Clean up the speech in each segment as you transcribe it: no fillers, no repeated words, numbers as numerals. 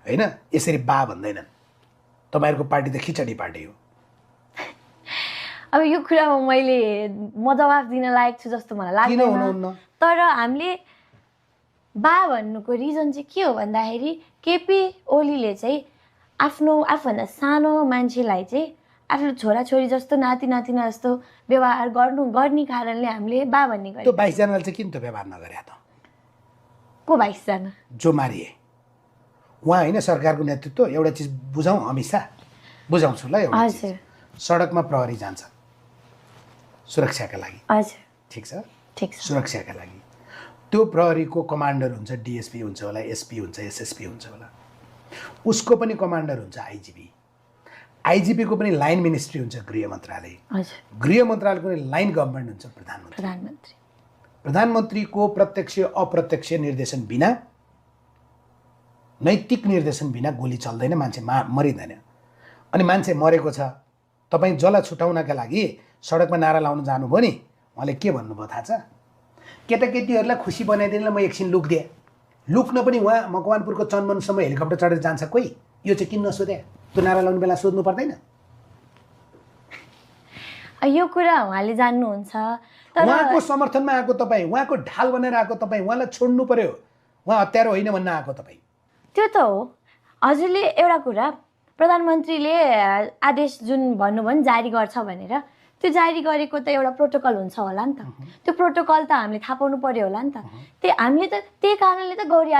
होइन, यसरी बा भन्दैनन्। तपाईँहरूको पार्टी त खिचडी पार्टी हो। अब यो कुरामा म जवाफ दिन लायक छु जस्तो मलाई किन हुनुहुन्न? लाग्दैन। तर हामीले बा भन्नुको रिजन चाहिँ के हो भन्दाखेरि केपी ओलीले चाहिँ आफूभन्दा सानो मान्छेलाई चाहिँ आफ्नो छोराछोरी जस्तो नाति नातिना जस्तो व्यवहार गर्ने कारणले हामीले बा भन्ने त्यो 22 जनाले चाहिँ किन त व्यवहार नगरे त? को 22 जना जो मारिए उहाँ होइन, सरकारको नेतृत्व। एउटा चिज बुझाउँ अमित शाह, बुझाउँछु ल। एउटा चिज, सडकमा प्रहरी जान्छ सुरक्षाका लागि, हजुर ठिक छ, ठिक छ, सुरक्षाका लागि। त्यो प्रहरीको कमान्डर हुन्छ, डिएसपी हुन्छ होला, एसपी हुन्छ, एसएसपी हुन्छ होला, उसको पनि कमान्डर हुन्छ आइजिपी। आइजिपीको पनि लाइन मिनिस्ट्री हुन्छ गृह मन्त्रालय। गृह मन्त्रालयको पनि लाइन गभर्मेन्ट हुन्छ प्रधानमन्त्री। प्रधानमन्त्रीको प्रत्यक्ष अप्रत्यक्ष निर्देशन बिना, नैतिक निर्देशन बिना गोली चल्दैन, मान्छे मरिँदैन। अनि मान्छे मरेको छ, तपाईँ जसलाई छुटाउनका लागि सडकमा नारा लाउन जानुभयो नि, उहाँले के भन्नुभयो थाहा छ? केटाकेटीहरूलाई खुसी बनाइदिनलाई म एकछिन लुक्दिएँ। लुक्न पनि उहाँ मकवानपुरको चनमनसम्म हेलिकप्टर चढेर जान्छ कोही? यो चाहिँ किन नसोधे? त्यो नारा लाउने बेला सोध्नु पर्दैन? यो कुरा उहाँले जान्नुहुन्छ। तर उहाँको समर्थनमा आएको तपाईँ, उहाँको ढाल बनेर आएको तपाईँ, उहाँलाई छोड्नु पर्यो, उहाँ हत्यारो होइन भन्न आएको तपाईँ। त्यो त हो। हजुरले एउटा कुरा, प्रधानमन्त्रीले आदेश जुन भन्नुभयो नि जारी गर्छ भनेर, त्यो जारी गरेको त एउटा प्रोटोकल हुन्छ होला नि त। त्यो प्रोटोकल त हामीले थाहा पाउनु पर्यो होला नि त। हामीले त त्यही कारणले त गौरी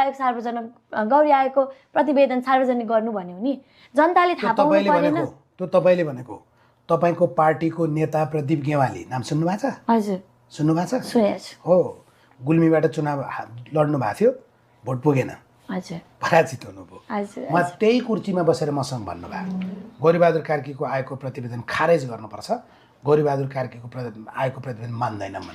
आयोगको प्रतिवेदन सार्वजनिक गर्नु भन्यो नि। जनताले थाहा पाउनु परेन। त्यो तपाईँले भनेको तपाईँको पार्टीको नेता प्रदीप गेवाली, नाम सुन्नुभएको छ? हजुर सुन्नुभएको छ? सुनेको छु। हो, गुल्मीबाट चुनाव लड्नु भएको थियो, भोट पुगेन, हजुर पराजित हुनुभयो। हजुर उहाँ त्यही कुर्सीमा बसेर मसँग भन्नुभयो गौरीबहादुर कार्कीको आएको प्रतिवेदन खारेज गर्नुपर्छ, गौरीबहादुर कार्कीको आएको प्रतिवेदन मान्दैनौँ।